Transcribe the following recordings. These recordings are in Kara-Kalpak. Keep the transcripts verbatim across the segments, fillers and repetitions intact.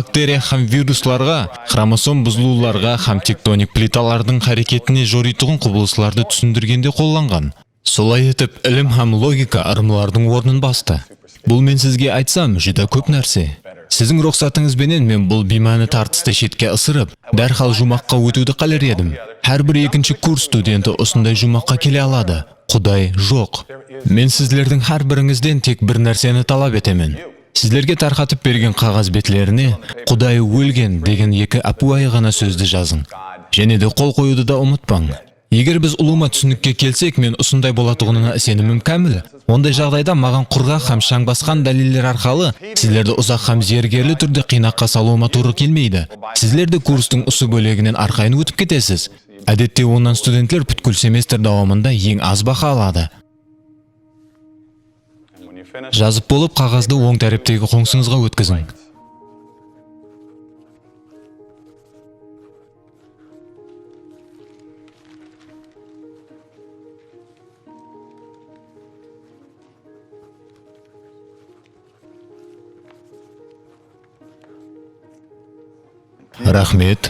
bakteriya hám viruslarǵa, xromosom buzılıwlarǵa hám tektonik plitalardıń háreketine jorıytuǵın qubılıslardı túsindirgende qollanǵan. Solay etip, ilim hám logika ırımlardıń ornın bastı. Bul, men sizge aytsam, júdá kóp nárse. Siziń ruxsatıńız benen men bul biymáni tartıstı shetke ısırıp, dárhal juwmaqqa ótiwdi qáler edim. Hár bir ekinshi kurs studenti usınday juwmaqqa kele aladı. Quday joq. Men sizlerdiń hár birińizden tek bir nárseni talap etemen. Sizlerge tarqatıp bergen qaǵaz betlerine "Quday ólgen" degen eki ápiwayı ǵana sózdi jazıń. Jáne de qol qoyıwdı da umıtpań. Eger biz ulıwma túsinikke kelsek, men usınday bolatuǵınına isenimim kámil. Onday jaǵdayda maǵan qurǵaq hám shań basqan dáliller arqalı sizlerdi uzaq hám zerigerli túrde qıynaqqa salıwıma tuwrı kelmeydi. Sizler de kurstıń usı bóleginen arqayın ótip ketesiz. Ádette, onnan studentler pútkil semestr dawamında eń az baha aladı. Jazıp bolıp, qaǵazdı oń táreptegi qońsıńızǵa ótkiziń. Raxmet.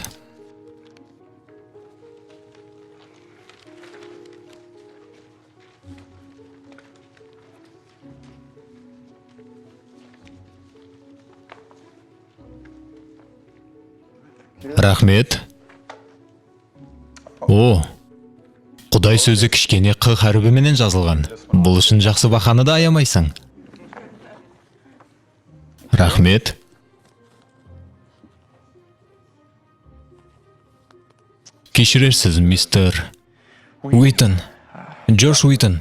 Raxmet. O, Quday sózi kishkene q hárbi menen jazılǵan. Bul ushın jaqsı bahanı da ayamaysań. Raxmet. Keshirersiz, mister Uiten. Jorj Uiten.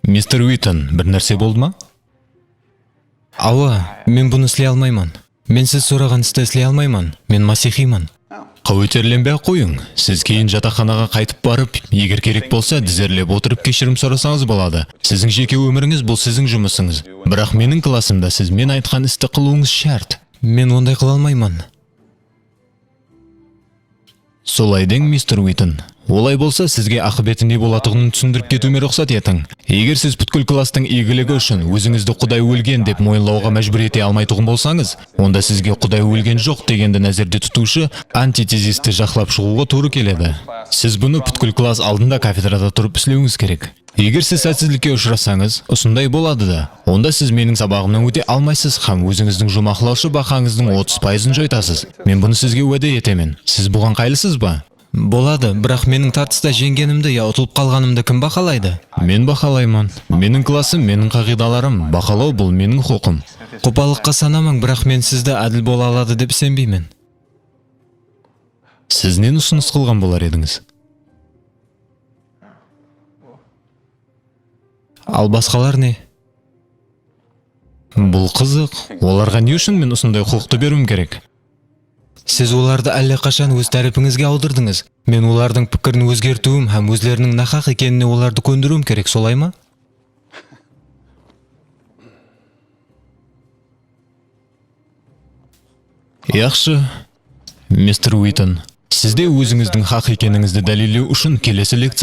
Mister Uiten, bir nárse boldı ma? Awa, men bunı isley almayman. Men siz soraǵan isti isley almayman. Men masihiyman. Qáweterlenbey-aq qoyıń. Siz keyin jataqxanaǵa qaytıp barıp, eger kerek bolsa, dizerlep otırıp keshirim sorasańız boladı. Siziń jeke ómirińiz, bul siziń jumısıńız. Biraq meniń klasımda siz men aytqan isti qılıwıńız shárt. Men onday qıla almayman. Solay deń, mister Uiten. Olay bolsa, sizge aqıbeti ne bolatuǵının túsindirip ketiwime ruxsat etiń. Eger siz pútkil klasstıń iygiligi ushın ózińizdi Quday ólgen dep moyınlawǵa májbúr ete almaytuǵın bolsańız, onda sizge Quday ólgen joq degendi názerde tutıwshı antitezisti jaqlap shıǵıwǵa tuwrı keledi. Siz bunı pútkil klass aldında kafedrada turıp islewińiz kerek. Eger siz sátsizlikke ushırasańız, usınday boladı da, onda siz meniń sabaǵımnan óte almaysız hám ózińizdiń juwmaqlawshı bahańızdıń otız payızın joytasız. Men bunı sizge wáde etemen. Siz buǵan qayılısız ba? Boladı, biraq meniń tartısta jeńgenimdi ya utılıp qalǵanımdı kim bahalaydı? Men bahalayman. Meniń klassım, meniń qaǵıydalarım. Bahalaw, bul meniń huqıqım. Qopallıqqa sanamań, biraq men sizdi ádil bola aladı dep isenbeymen. Siz neni usınıs qılǵan bolar edińiz? Al basqalar ne? Bul qızıq. Olarǵa ne ushın men usınday huqıqtı beriwim kerek? Siz olardı álle qashan óz tárepińizge awdırdıńız. Men olardıń pikirin ózgertiwim hám ózleriniń nahaq ekenine olardı kóndiriwim kerek, solay ma? Yaqshı, mister Uiten. Siz de ózińizdiń haq ekenińizdi dálillew ushın kelesi lekciya